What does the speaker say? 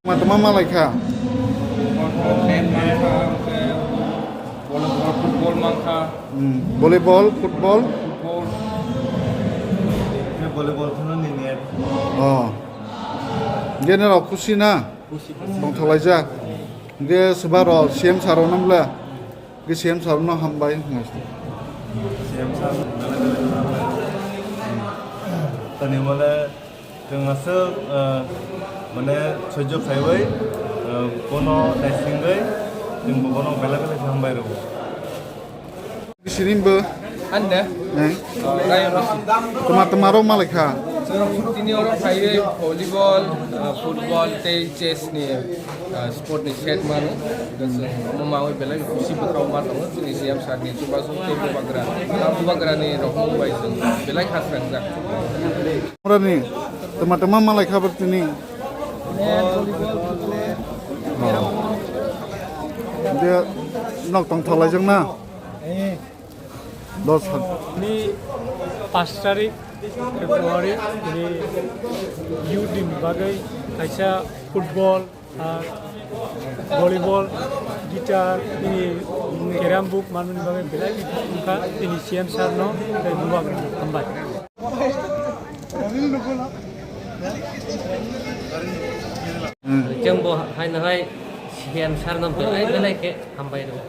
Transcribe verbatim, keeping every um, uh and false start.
Ma tama malai kha. Volleyball, football mankha. Hmm, volleyball, football. Football. Volleyball kheno nini. Oh. General khusi na? Khusi, khusi. Tongthalaijak. Ge swbaro C M sir rok nang bla? Ge C M sir no hambai hwnwi. C M sir no hambai. Tani mole Chwng aswk, ah, mane, sojjo khaiwi, ah, bono naisingwi, chwngbo bono belai belai khe hambai rwo. Sining bo? Anne? Eh? Rayon. Tuma tuma rok malai kha? Chwng tini oro phaiwi volleyball, ah, football tei chess ni, ah, sport ni set mano. Omo mawi belai khusi bwkhao ma tongo chini C M sir ni chubachu tei bubagra. Ah, bubagra ni rok bai chwng belai kha swngjak. Murani, tama tama malai kha bwrtini. Oh. Dia nok tong thalai jang na. Eh. Dos ha- Ni pas tarik February ni youth ni bagwi kaisa football, ah, volleyball, guitar, tini carrom board manmani bagwi belai wngkha tini C M sir no tei bubagra no hambai. Hmm. Chwngbo haino hai C M sir no belai belai khe hambai rwo.